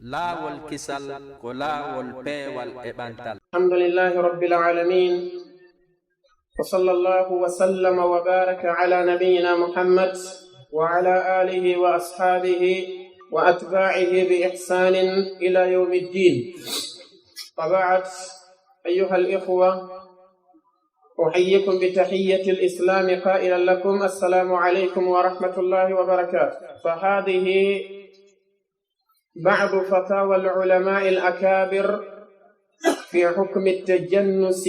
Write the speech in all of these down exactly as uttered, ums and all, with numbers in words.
Laawol kisal ko laawol peewal e ɓantal. الحمد لله رب العالمين، وصلى الله وسلم وبارك على نبينا محمد وعلى آله وأصحابه وأتباعه بإحسان إلى يوم الدين. وبعد، أيها الإخوة، أحييكم بتحية الإسلام قائلا لكم: السلام عليكم ورحمة الله وبركاته. فهذه بعض فتاوى العلماء الأكابر في حكم التجنس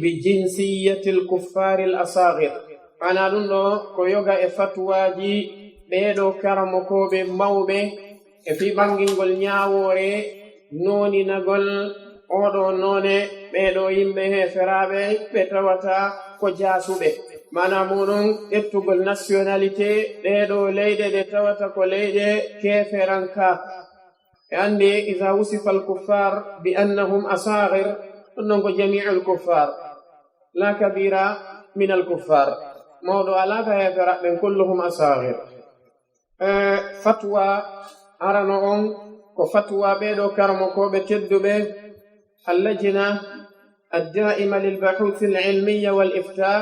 بجنسية الكفار الأصاغر. Maanaa ɗun ɗoo ko yoga e fatuwaaji ɓee ɗoo karamokooɓe mawɓe e fii ɓangingol ñaawoore nooninagol oo ɗoo noone ɓee ɗoo yimɓe heeferaaɓe ɓe tawata ko jaasuɓe. Maanaa muuɗun ƴettugol nationalité ɗee ɗoo leyɗe ɗe tawata ko leyɗe keeferankaaku. E anndi, إذا وصف الكفار بأنهم أصاغر، ɗun ɗon ko جميع الكفار، لا كبير من الكفار. Mawɗo alaa ka heeferaaɓe ɓen، كلهم أصاغر. E, fatwa arano on ko fatwa ɓee ɗoo karamokooɓe tedduɓe, اللجنة الدائمة للبحوث العلمية والإفتاء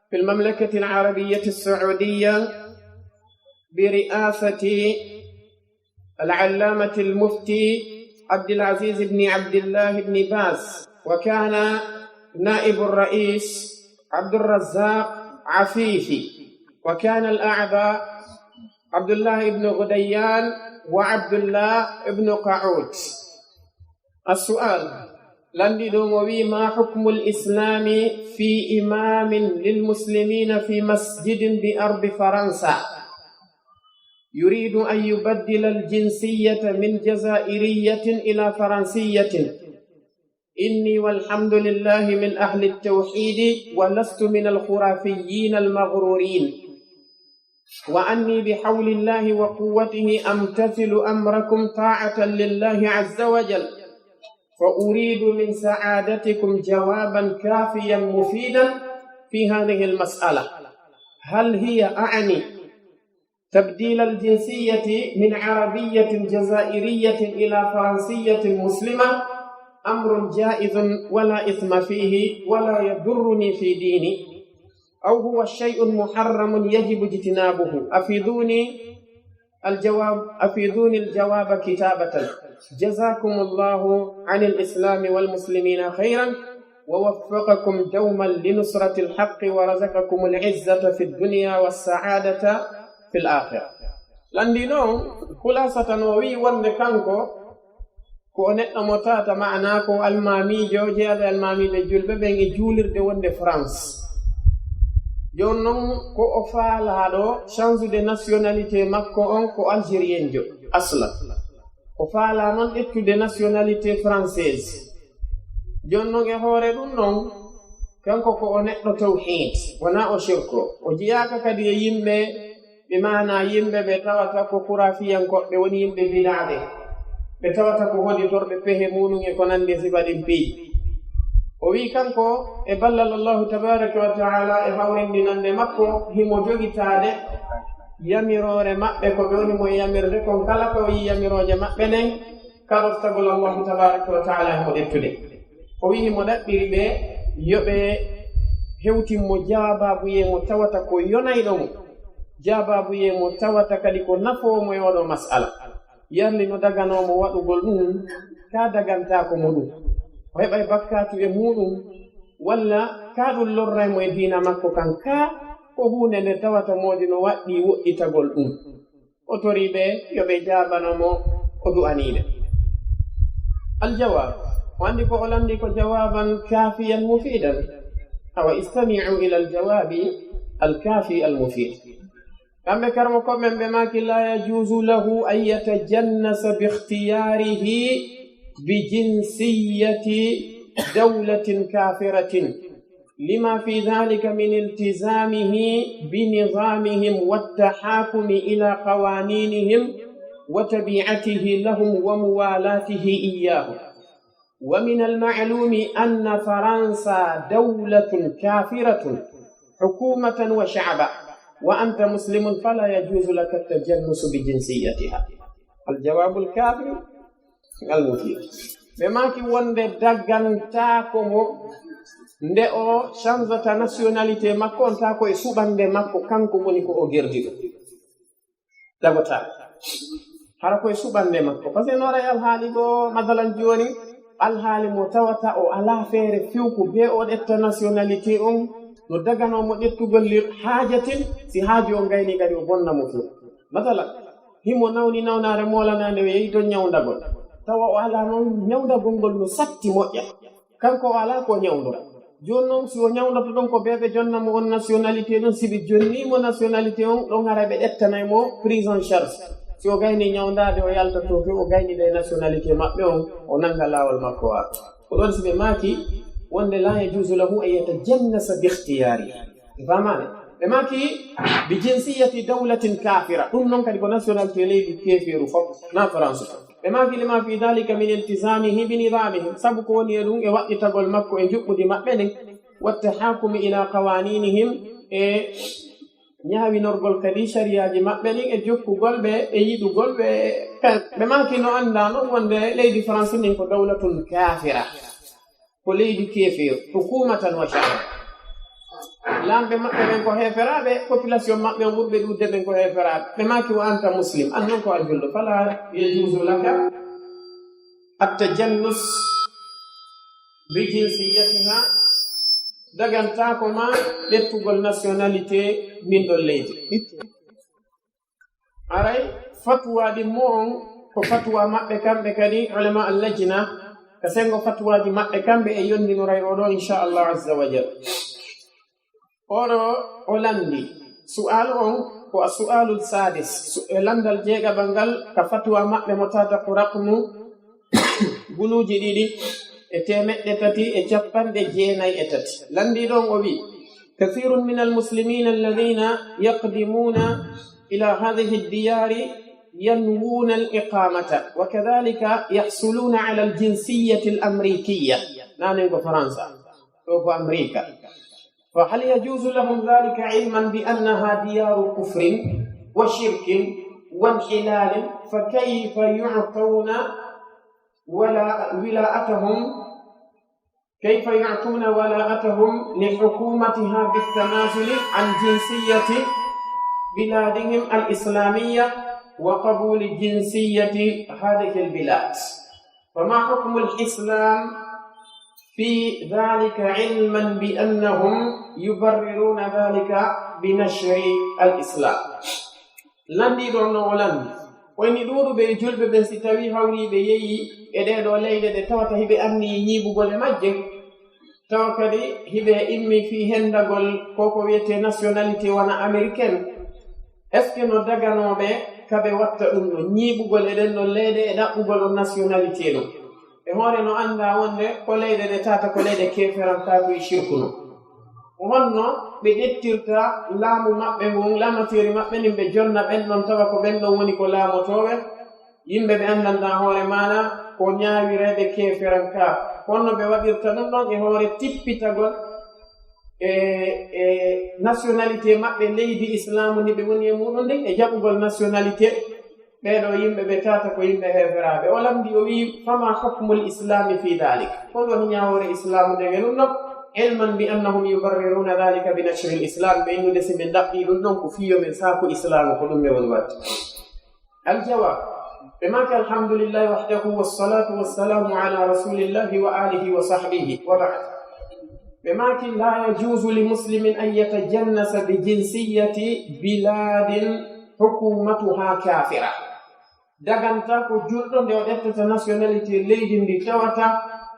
في المملكة العربية السعودية برئاسة العلامة المفتي عبد العزيز بن عبد الله بن باز، وكان نائب الرئيس عبد الرزاق عفيفي، وكان الأعضاء عبد الله بن غديان وعبد الله بن قعود. السؤال، lanndii ɗoo mo wi'i: ما حكم الإسلام في إمام للمسلمين في مسجد بأرض فرنسا يريد أن يبدل الجنسية من جزائرية إلى فرنسية؟ إني والحمد لله من أهل التوحيد ولست من الخرافيين المغرورين، وأني بحول الله وقوته أمتثل أمركم طاعة لله عز وجل، فأريد من سعادتكم جوابا كافيا مفيدا في هذه المسألة. هل هي، أعني، تبديل الجنسية من عربية جزائرية إلى فرنسية مسلمة أمر جائز ولا إثم فيه ولا يضرني في ديني، أو هو شيء محرم يجب اجتنابه؟ أفيدوني الجواب، أفيدوني الجواب كتابة. جزاكم الله عن الإسلام والمسلمين خيرا، ووفقكم دوما لنصرة الحق، ورزقكم العزة في الدنيا والسعادة في الآخرة. Lanndii non, Hulasata no wi'i wonde kanko ko o neɗɗo mo tawata, maanaa ko almaamiijo, jeyaaɗo e almaamiiɓe julɓe ɓen e juulirde wonde France. Jooni non, ko o faalaa ɗoo, change de nationalité makko on ko algérienjo aslan. O faalaa non ƴettude nationalité française. Jooni non, e hoore ɗun non, kanko ko o neɗɗo tawhiid, wonaa o shirko. O jiyaaka kadi e yimɓe, ɓe maanaa yimɓe ɓe tawata ko kuraafiyankooɓe, woni yimɓe bidaaɓe, ɓe tawata ko hoditorɓe pehe muuɗum e ko nanndi e sifa ɗin piiji. O wi'i kanko e ballal Allahu tabaaraka wa ta'ala e hawrindinannde makko, himo jogitaade yamiroore maɓɓe, ko ɓe woni mo e yamirde kon kala, ko o yi'i yamirooje maɓɓe ɗen, ka ɗoftagol Allahu tabaaraka wa ta'ala himo ƴettude. O wi'i himo ɗaɓɓiri ɓe yo ɓe hewtin mo jaabaabuyee mo tawata ko yonayɗo mo, jaabaabuyee mo tawata kadi ko nafoowo mo e oo ɗoo mas'ala. Yarli no daganoo mo waɗugol ɗun, kaa dagantaako mo ɗun. O heɓay bakkaatu e muuɗum, walla kaa ɗun lorray mo e diina makko kan, kaa ko huunde nde tawata moodi no waɗɗii woɗɗitagol ɗun. O torii ɓe yo ɓe jaabano mo, o du'anii ɓe. Aljawab, o anndi ko o lanndii ko jawaaban kaafiyan mufiidan. Awa, istami'u ila aljawaabi alkaafi almufiid. Kamɓe karamokooɓe ɓen ɓe maaki, لا يجوز له أن يتجنس باختياره بجنسية دولة كافرة، لما في ذلك من التزامه بنظامهم والتحاكم إلى قوانينهم وتبعته لهم وموالاته إياهم. ومن المعلوم أن فرنسا دولة كافرة حكومة وشعبا، وأنت مسلم فلا يجوز لك التجنس بجنسيتها. الجواب الكافي، Ngal no fiya. Ɓe maaki wonde dagantaako mo nde o chanzata nationalité makko on, taa ko e suɓannde makko, kanko woni ko o gerdi ɗum. Dagotaako. Hara ko e suɓannde makko. Parce que no waray alhaali ɗo, masalan jooni, alhaali mo tawata o alaa feere few ko bee o ƴetta nationalité on, no daganoo mo ƴettugol li haajatin, si haaju on gaynii kadi o bonna mo few. Masalan, himo nawni nawnaare moolanaande o yehi ton ñawndagol. Tawa o alaa noon ñawndagol ngol no satti moƴƴa. Kanko o alaa ko o ñawndora. Jooni noon, si o ñawndoto ɗon ko bee ɓe jonna mo on nationalité ɗon, si ɓe jonnii mo nationalité on, ɗon haray ɓe ƴettanay mo prise en charge. Si o gaynii ñawndaade, o yalta to few, o gaynii ɗe nationalité maɓɓe on, o nannga laawol makko o ara. Ko ɗon si ɓe maaki wonde لا يجوز له أن يتجنس باختياره. Ɓe faamaali. Ɓe maaki بجنسية دولة كافرة. Ɗum non kadi ko nationalité leydi keefeeru fof, na France. Ɓe maaki لما في ذلك من التزامه بنظامهم. Sabu ko woni e ɗum e waɗɗitagol makko e njuɓɓudi maɓɓe ndin. والتحاكم إلى قوانينهم. E ñaawinorgol kadi sariyaaji maɓɓe ɗin e jokkugol ɓe e yiɗugol ɓe. Ɓe maaki no anndaa non wonde leydi France ndin ko دولة كافرة. Ko leydi keefeeru, حكومة وشعبا. Laamɓe maɓɓe ɓen ko heeferaaɓe, population maɓɓe on ɓurɓe ɗuuɗude ɓen ko heeferaaɓe. Ɓe maaki وأنت مسلم, an non ko a julɗo. فلا يجوز لك التجنس بجنسيتها, dagantaako ma ƴettugol nationalité ndin ɗon leydi. Aray, fatuwa ɗin mo on, ko fatuwa maɓɓe kamɓe kadi, علماء اللجنة, ka sengo fatuwaaji maɓɓe kamɓe e yondinoray o ɗo, إن شاء الله عز وجل. O ɗo o lanndi. Su'aalu on ko السؤال السادس. Su-, e lanndal jeegaɓal ngal ka fatuwa maɓɓe mo tata ko raqmu guluuji ɗiɗi e teemeɗɗe tati e cappanɗe jeenay e tati. Lanndiiɗo on o wi'i, كثير من المسلمين الذين يقدمون إلى هذه الديار ينوون الإقامة، وكذلك يحصلون على الجنسية الأمريكية. Nanen ko Faransa, ɗo ko Amerika. فهل يجوز لهم ذلك علما بأنها ديار كفر وشرك وانحلال؟ فكيف يعطون ولا ولاءتهم، كيف يعطون ولاءتهم لحكومتها بالتنازل عن جنسية بلادهم الإسلامية وقبول جنسية هذه البلاد؟ فما حكم الإسلام في ذلك، علما بأنهم يبررون ذلك بنشر الإسلام؟ Lanndiiɗo on no o lanndi. O inni ɗuuɗuɓe e julɓe ɓen, si tawii hawriiɓe yehi e ɗee ɗoo leyɗe ɗe tawata hiɓe anniyii ñiiɓugol e majje, tawa kadi hiɓe immii fii hendagol ko ko wi'etee nationalité wano américaine, est-ce que no daganoo ɓe ka ɓe watta ɗum ɗon, ñiiɓugol e ɗen ɗon leyɗe e ɗaɓɓugol on nationalité ɗon? E hoore no anndaa wonde ko leyɗe ɗe tata ko leyɗe keeferankaaku e shirku non. Ko honno ɓe ƴettirta laamu maɓɓe ngun, laamateeri maɓɓe ndin, ɓe jonna ɓen ɗon, tawa ko ɓen ɗon woni ko laamotooɓe? Yimɓe ɓe anndanɗaa hoore maana ko ñaawireeɓe keeferankaaku. Honno ɓe waɗirta ɗum ɗon e hoore tippitagol e, e nationalité maɓɓe, leydi Islaamu ndi ɓe woni e muɗum ndin, e jaɓugol nationalité ɓee ɗoo yimɓe ɓe tata ko yimɓe heeferaaɓe? O lamndii, o wi'i, فما حكم الإسلام في ذلك؟ Ko honɗun ñaawoore Islaamu nden e ɗum ɗon? علما بأنهم يبررون ذلك بنشر الإسلام. Ɓe innude si ɓe ɗaɓɓii ɗum ɗon ko fii yo men saaku Islaamu, ko ɗum ɓe woni waɗde. الجواب. Ɓe maaki, الحمد لله وحده والصلاة والسلام على رسول الله وآله وصحبه وبعد. Ɓe maaki, لا يجوز لمسلم أن يتجنس بجنسية بلاد حكومتها كافرة. Dagantaako julɗo nde o ƴettata nationalité leydi ndi tawata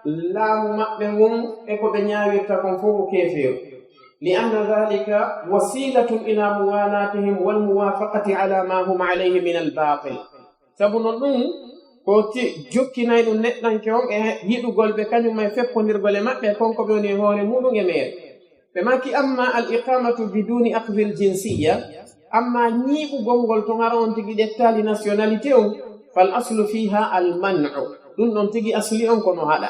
laamu maɓɓe ngun e ko ɓe ñaawirta kon fow ko keefeeru. لأن ذلك وسيلة إلى موالاتهم والموافقة على ما هم عليه من الباطل. Sabu non ɗum ko ti-, jokkinayɗum neɗɗanke on e yiɗugol ɓe kañum e feppondirgol e maɓɓe kon ko ɓe woni e hoore muɗum e meere. Ɓe maaki, أما الإقامة بدون أخذ الجنسية, amma ñiiɓugol ngol ton hara on tigi ƴettaali nationalité on, فالأصل فيها المنع. Ɗum ɗon tigi asli on ko no haɗa.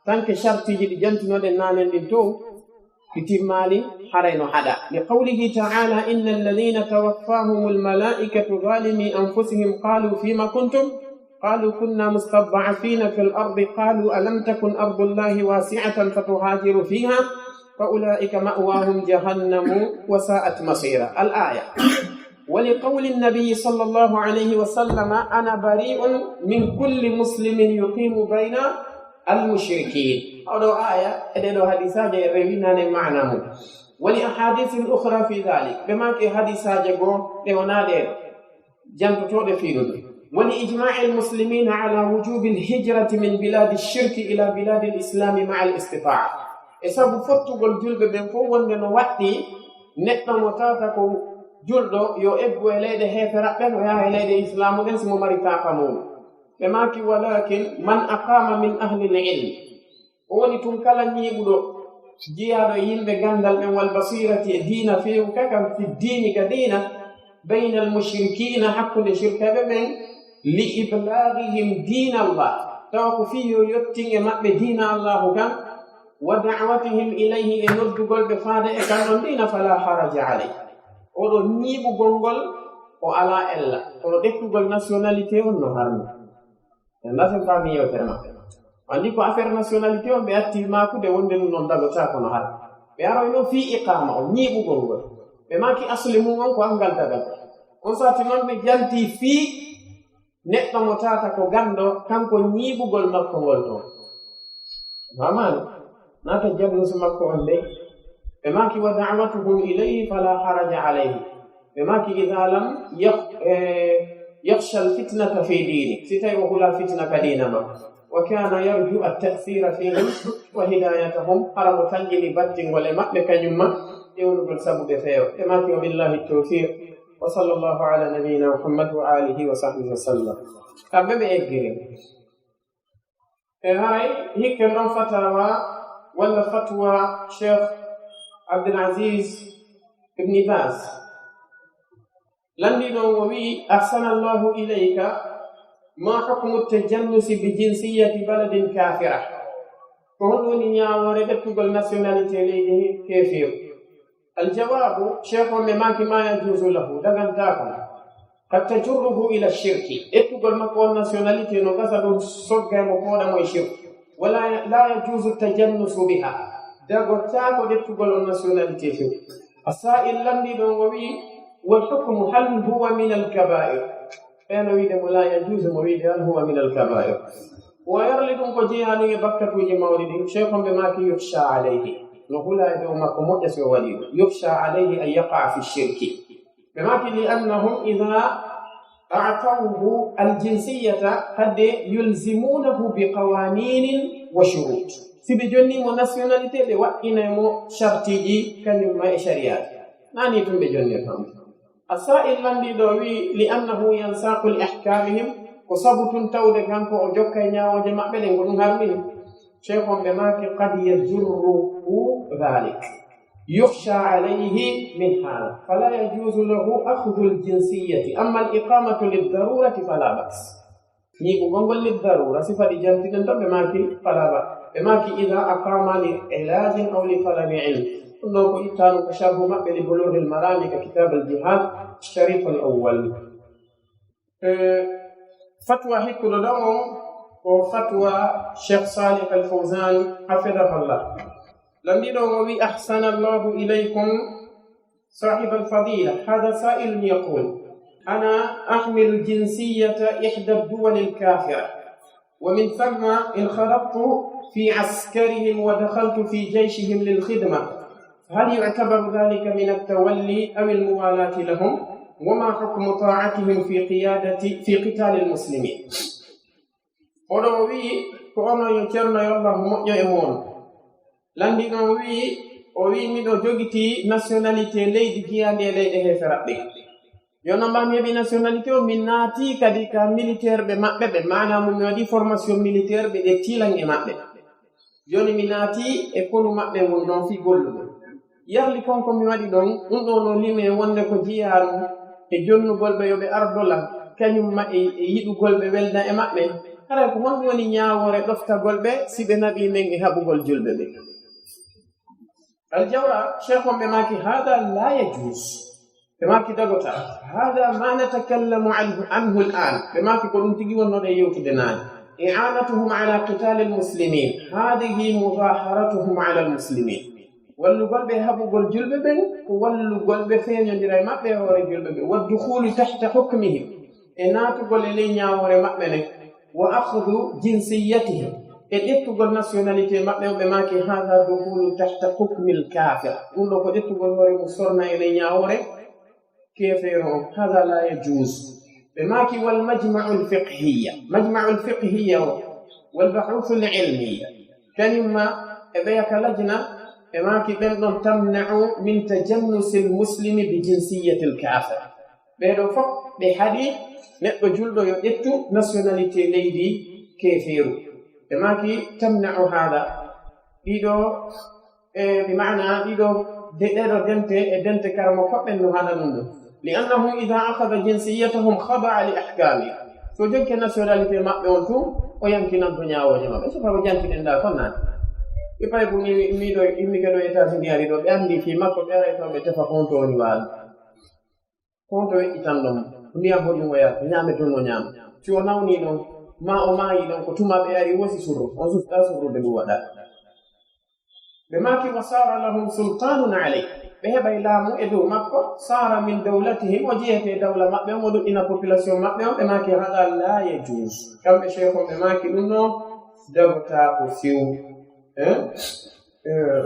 Tanke shartiiji ɗi jantinoɗen naanen ɗin to, ɗi timmaali, haray no haɗa. لقوله تعالى: إن الذين توفاهم الملائكة ظالمي أنفسهم قالوا فيم كنتم قالوا كنا مستضعفين في الأرض، قالوا ألم تكن أرض الله واسعة فتهاجروا فيها، فأولئك مأواهم جهنم وساءت مصيرا. الآية. ولقول النبي صلى الله عليه وسلم: أنا بريء من كل مسلم يقيم بين المشركين. Oɗo aya, e ɗeɗo hadisaaje e rewinane maana mum. ولأحاديث أخرى في ذلك. Ɓe maaki hadisaaje goo ɗe wonaa ɗe jantotooɗe fii ɗun. ولإجماع المسلمين على وجوب الهجرة من بلاد الشرك إلى بلاد الإسلام مع الاستطاعة. E sabu fottugol julɓe ɓen fow wonde no waɗɗii neɗɗo mo tawata ko julɗo yo eggu e leyɗe heeferaɓe ɓen, o yaha e leyɗe islaamu ɗen si mo mari taaka muɗum. Ɓe maaki: ولكن من أقام من أهل العلم. O woni tun kala ñiiɓuɗo jiyaaɗo e yimɓe ganndal ɓen, والبصيرة e diina feewu ka kan, في الدين ka diina, بين المشركين hakkunde shirkaaɓe ɓen, لإبلاغهم دين الله, tawa ko fii yo yottin e maɓɓe diina Allaahu kan, ودعوتهم إليه e noddugol ɓe faade e kan ɗon diina, فلا حرج عليه. Oɗo ñiiɓugol ngol o alaa ella, kono ƴettugol nationalité on no harmi. En nasen faami yewtere maɓɓe. Anndi ko affaire nationalité on ɓe atti maakude wonde ɗum non dagotaako no hara. Ɓe aroyno fii iqaama on, ñiiɓugol ngol. Ɓe maaki asli mum on ko anngal dagal. On sati non ɓe janti fii neɗɗo mo tawata ko ganndo, kanko ñiiɓugol makko ngol ɗon. Faamaali? Naata jannusi makko on dey. Ɓe maaki: ودعوتهم إليه فلا حرج عليه. Ɓe maaki: إذا لم يخ-، eh, يخش الفتنة في دينه. Si tawi o hulaa fitna ka diina makko. وكان يرجو التأثير فيهم وهدايتهم. Hara mo tanƴini battingol e maɓɓe kañum ma, ƴewnugol sabu ɓe feewa. Ɓe maaki: وبالله التوفيق. وصلى الله على نبينا محمد وآله وصحبه وسلم. Kamɓe ɓe eggiri. E haray, hikken ɗon fatawa walla fatwa Cheikh Abdul Aziz Ibn Baz. Lanndii ɗon o wi'i: أحسن الله إليك، ما حكم التجنس بجنسية بلد كافرة؟ Ko honɗum woni ñaawoore ƴettugol nationalité leydi keefeeru? Aljawaabu, Cheikh on ɓe maaki: ما يجوز له، dagantaako. قد تجره إلى الشرك. Ƴettugol makko on nationalité no gasa ɗum sogga mo fooɗa mo e shirk. ولا، لا يجوز التجنس بها. Dagotaako ƴettugol on nationalité shirk. As-sa'il lanndii ɗon o wi'i: والحكم هل هو من الكبائر؟ Ɓeeno wi'ude mo لا يجوز, mo wi'ude هل هو من الكبائر. O yarli ɗum ko jeyaa ɗum e bakkatuuji mawɗi ɗin. Cheikh on ɓe maaki: يخشى عليه. No hulaa e dow makko moƴƴa si o waɗii ɗum. يخشى عليه أن يقع في الشرك. Ɓe maaki: لأنهم إذا أعطوه الجنسية قد يلزمونه بقوانين وشروط. Si ɓe jonnii mo nationalité, ɓe waɗɗinay mo shartiiji kañum ma e shariyaaji. Naa nii tun ɓe jonnirta mo. As-sa'il lanndii ɗoo wi'i: لأنه ينساق لأحكامهم. Ko sabu tun tawde kanko o jokkay ñaawooje maɓɓe ɗen, ko ɗum harmini. Cheikh on ɓe maaki: قد يجره ذلك. يخشى عليه من هذا، فلا يجوز له أخذ الجنسية، أما الإقامة للضرورة فلا بأس. Ñiiɓugol ngol للضرورة, sifa ɗi jantiɗen ɗon, ɓe maaki فلا بأس. Ɓe maaki: إذا أقام لعلاج أو لطلب علم. Ɗum ɗon ko ittaano ko sharhu maɓɓe لبلوغ المرام ka كتاب الجهاد الشريط الأول. Eh, fatwa hikkuɗo ɗon on ko fatwa Cheikh Salih Al Fawzan, hafidahullah. Lanndii ɗoo o wi'i: أحسن الله إليكم صاحب الفضيلة، هذا سائل يقول: أنا أحمل جنسية إحدى الدول الكافرة، ومن ثم انخرطت في عسكرهم ودخلت في جيشهم للخدمة، فهل يعتبر ذلك من التولي أو الموالاة لهم؟ وما حكم طاعتهم في قيادة، في قتال المسلمين؟ Oɗo o wi'i, ko onon yo Ceerno yo Allah moƴƴo e mon. Lanndii ɗon o wi'i, o wi'i, miɗo jogitii nationalité leydi jiyaandi e leyɗe heeferaaɓe. Yo no mbaa mi heɓi nationalité o, mi naatii kadi ka militaire ɓe maɓɓe ɓe, maanaa mun mi waɗii formation militaire ɓe, ɓe tilan e maɓɓe. Jooni mi naatii e konu maɓɓe ngon ɗon fii gollugol. Yarli kon ko mi waɗi ɗon, ɗum ɗoo no limee wonde ko jiyaaru e jonnugol ɓe yo ɓe ardo lan, kañum ma e, e yiɗugol ɓe welda e maɓɓe. Haray ko honɗum woni ñaawoore ɗoftagol ɓe si ɓe naɓii men e haɓugol julɓe ɓe? Aljawaab, Cheikh on ɓe maaki, هذا لا يجوز. Ɓe maaki dagota, "هذا ما نتكلم عنه، عنه الآن." Ɓe maaki ko ɗum tigi wonnoɗen yewtude naane. "إعانتهم على قتال المسلمين، هذه مظاهرتهم على المسلمين." Wallugol ɓe haɓugol julɓe ɓen, ko wallugol ɓe feeñondira e maɓɓe e hoore julɓe ɓen. "والدخول تحت حكمهم." E naatugol e ley ñaawoore maɓɓe nden. "وأخذ جنسيتهم." E ƴettugol nationalité maɓɓe on, ɓe maaki, "هذا دخول تحت حكم الكافر." Ɗum ɗo ko ƴettugol hoore mum sorna e ley ñaawoore keefeero on. "هذا لا يجوز." Ɓe maaki, "والمجمع الفقهية." Majma'ul fiqhiyya o, "والبحوث العلمية." Kañum ma e ɓeya ka lajna, ɓe maaki, ɓen ɗon, "تمنع من تجنس المسلم بجنسية الكافر." Ɓee ɗoo fof, ɓe haɗi neɗɗo julɗo yo ƴettu nationalité leydi keefeeru. Ɓe maaki, "تمنع هذا." Ɗiɗo, e, bi maana, ɗiɗo, de-, ɗee ɗoo dente e dente karamo koɗɗen no haɗa ɗum ɗum. "لأنه إذا أخذ جنسيتهم خضع لأحكامها." So jokke nationalité maɓɓe on tun, o yankinan to ñaawooje maɓɓe. So faa o jantiɗen ɗaa kon naati. E pay ko mi, mi ɗo, immike ɗo États-Unis ari ɗo, ɓe anndi fii makko, ɓe aray to ɓe tefa kon to woni waali. Ko honto weƴƴitanɗo mo? Ko ndiyam honɗum o yarata? Ñaametee ɗum o ñaama. Si o nawnii ɗon, maa o maayii ɗon, ko tuma ɓe ari wosi surru. On sustata surrude ɗum waɗa. Ɓe maaki, "وصار لهم سلطان عليه." Ɓe heɓay laamu e dow makko, "صار من دولتهم", o jeyete dawla maɓɓe on, o ɗuɗɗina population maɓɓe on, ɓe maaki, "هذا لا يجوز." Kamɓe sheekh on ɓe maaki ɗum no dagotaako few. Eh? Eh.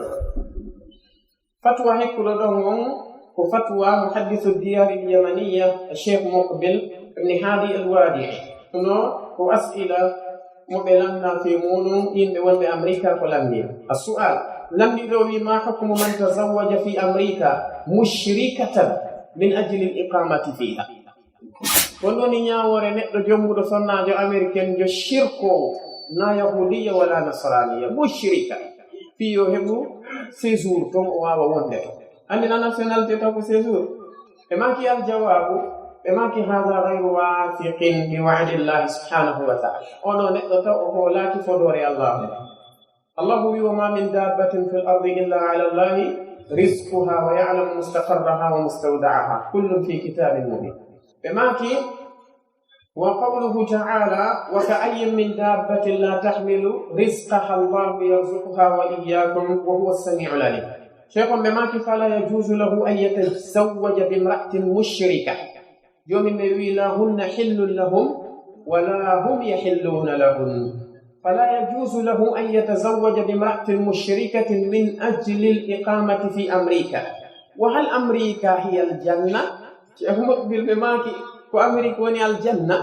Fatwa hekkuɗo ɗon on ko fatwa muhaddisu diyaari yamaniya, Cheikh Muqbil ibn Hadi al-Wadi'i. Kono ko as'ila mo ɓe lanna fii muɗum yimɓe wonɓe Amerika ko lanni. As-su'al, lanniɗo wi, "ما حكم من تزوج في أمريكا مشركة من أجل الإقامة فيها؟" Ko honɗun woni ñaawoore neɗɗo jombuɗo sonnaajo Ameriken jo shirkoowo, na yahudiya wala nasraniya, mushrika, fii yo heɓu séjour ton, o waawa wonde ton. Anndi na nationalité taw ko séjour? Ɓe maaki aljawaabu, ɓe maaki, "هذا غير واثق بوعد الله سبحانه وتعالى." Ono neɗɗo taw o hoolaaki fodoore Allaahu. Allaahu wi'i, "وما من دابة في الأرض إلا على الله رزقها ويعلم مستقرها ومستودعها كل في كتاب مبين." Ɓe maaki, وقوله تعالى، "وكأين من دابة لا تحمل رزقها الله يرزقها وإياكم وهو السميع العليم." Sheikh on ɓe maaki, "فلا يجوز له أن يتزوج بامرأة مشركة." Joomi ɓe wi'i, "لا هن حل لهم ولا هم يحلون لهن." فلا يجوز له أن يتزوج بامرأة مشركة من أجل الإقامة في أمريكا. وهل أمريكا هي الجنة؟ Cheikh Muqbil ɓe maaki, ko Amerik woni aljanna?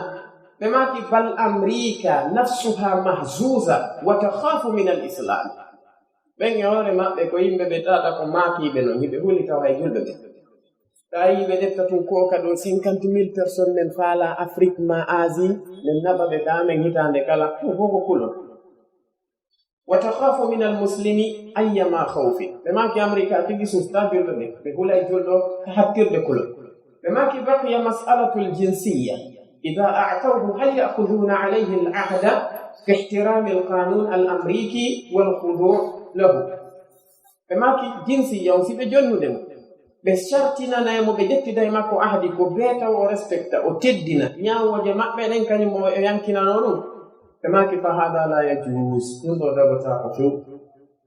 Ɓe maaki, "بل أمريكا نفسها مهزوزة وتخاف من الإسلام." Ɓen e hoore maɓɓe ko yimɓe ɓe tawata ko maakiiɓe non, hiɓe huli taw hay julɓe ɓe. Tawi ɓe ƴetta tun ko ka ɗo cinquante mille personnes men faalaa Afrik maa Asie, men naɓa ɓe ka men hitaande kala, ɗun fow ko kulol. "وتخاف من المسلم أيما خوف." Ɓe maaki Amerika tigi susta julɗo ɓe, ɓe hulay julɗo ka hattirde kulol. Ɓe maaki, "بقي مسألة الجنسية، إذا أعطوه هل يأخذون عليه العهد في احترام القانون الأمريكي والخضوع له؟" Ɓe maaki, jinsi yaw, si ɓe jonnude mo, ɓe sartinanay mo, ɓe ƴettida e makko ahdi, ko bee taw o respecta, o teddina ñaawooje maɓɓe ɗen, kañum o yankinanoo ɗum. Ɓe maaki, "فهذا لا يجوز." Ɗum ɗoo dagotaako few.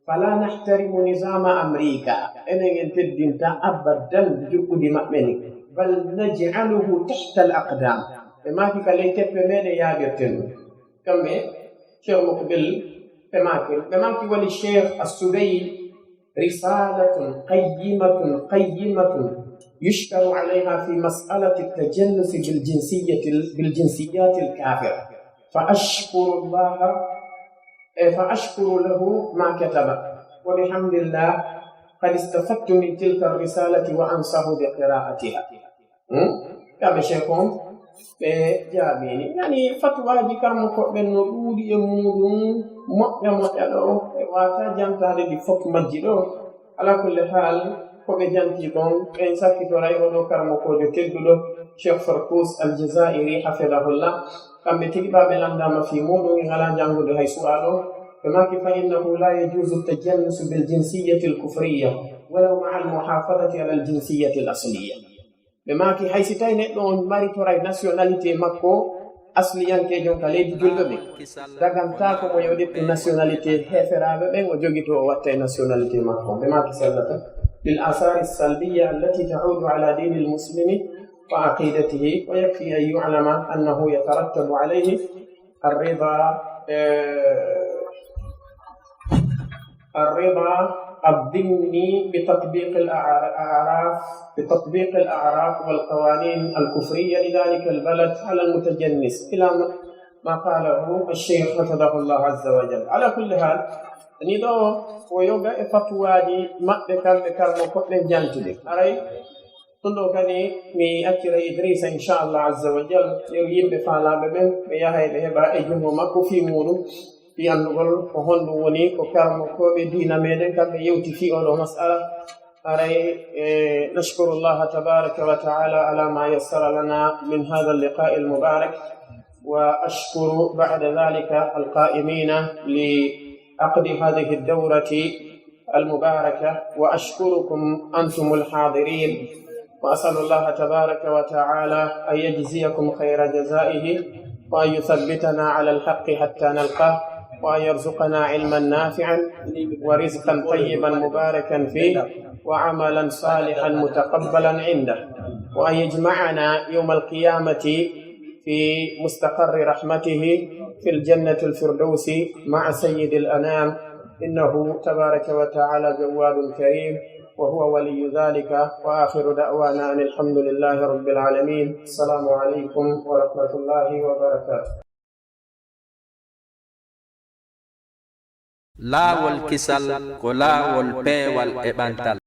"فلا نحترم نظام أمريكا." Enen en teddinta abadan juɓɓudi maɓɓe ni. "بل نجعله تحت الأقدام." Ɓe maaki, "Ka ley teppe meɗen yaaɓirten ɗum." Kamɓe Cheikh Mukbil ɓe maaki, ɓe maaki, "وللشيخ السبيل رسالة قيمة قيمة يشكر عليها في مسألة التجنس بالجنسية، بالجنسيات الكافرة. فأشكر الله، إيه، فأشكر له ما كتب. وبحمد الله قد استفدت من تلك الرسالة وأنصح بقراءتها." Hmm? Kamɓe Cheikh on, ɓe jaabiini. Yani, fatuwaaji karamokooɓe ɓen no ɗuuɗi e muuɗum, moƴƴa moƴƴa ɗo, ɓe waawataa jantaade ɗi fof majji ɗo. Ala kulli haal, ko ɓe janti kon, en sakkitoray oo ɗoo karamokoojo tedduɗo, Cheikh Farkus Al-Jazairi, hafidahullah. Kamɓe tigi ɓaa ɓe lanndaama fii muuɗum, en alaa janngude hay su'aalu. Ɓe maaki, "فإنه لا يجوز التجنس بالجنسية الكفرية ولو مع المحافظة على الجنسية الأصلية." Ɓe maaki, hay si tawi neɗɗo on maritoray nationalité makko asliyankeejo on ka leydi julɓe ɓen, dagantaako mo yo ƴettu nationalité heeferaaɓe ɓen, o jogitoo o watta e nationalité makko. Ɓe maaki sellata. للآثار السلبية التي تعود على دين المسلم وعقيدته، ويكفي أن يعلم أنه يترتب عليه الرضا، آه، الرضا الضمني بتطبيق الأعراف، بتطبيق الأعراف والقوانين الكفرية لذلك البلد على المتجنس، إلى ما قاله الشيخ حفظه الله عز وجل. على كل حال، ni ɗo ko yoga e fatuwaaji maɓɓe kamɓe karmo koɗɗen jantude. Aray, ɗun ɗoo kadi, mi accira Idrisa, inchallah azza wa jal, yo yimɓe faalaaɓe ɓen, ɓe yaha e ɓe heɓa e junngo makko fii muuɗum, fii anndugol ko honɗum woni ko karamokooɓe diina meɗen kamɓe yewti fii oo ɗoo mas'ala. Aray, e, نشكر الله تبارك وتعالى على ما يسر لنا من هذا اللقاء المبارك، وأشكر بعد ذلك القائمين لعقد هذه الدورة المباركة، وأشكركم أنتم الحاضرين، وأسأل الله تبارك وتعالى أن يجزيكم خير جزائه، وأن يثبتنا على الحق حتى نلقاه، وأن يرزقنا علما نافعا ورزقا طيبا مباركا فيه وعملا صالحا متقبلا عنده، وأن يجمعنا يوم القيامة في مستقر رحمته في الجنة الفردوس مع سيد الأنام، إنه تبارك وتعالى جواد كريم، وهو ولي ذلك. وآخر دعوانا أن الحمد لله رب العالمين. السلام عليكم ورحمة الله وبركاته. Laawol kisal ko laawol peewal e ɓantal.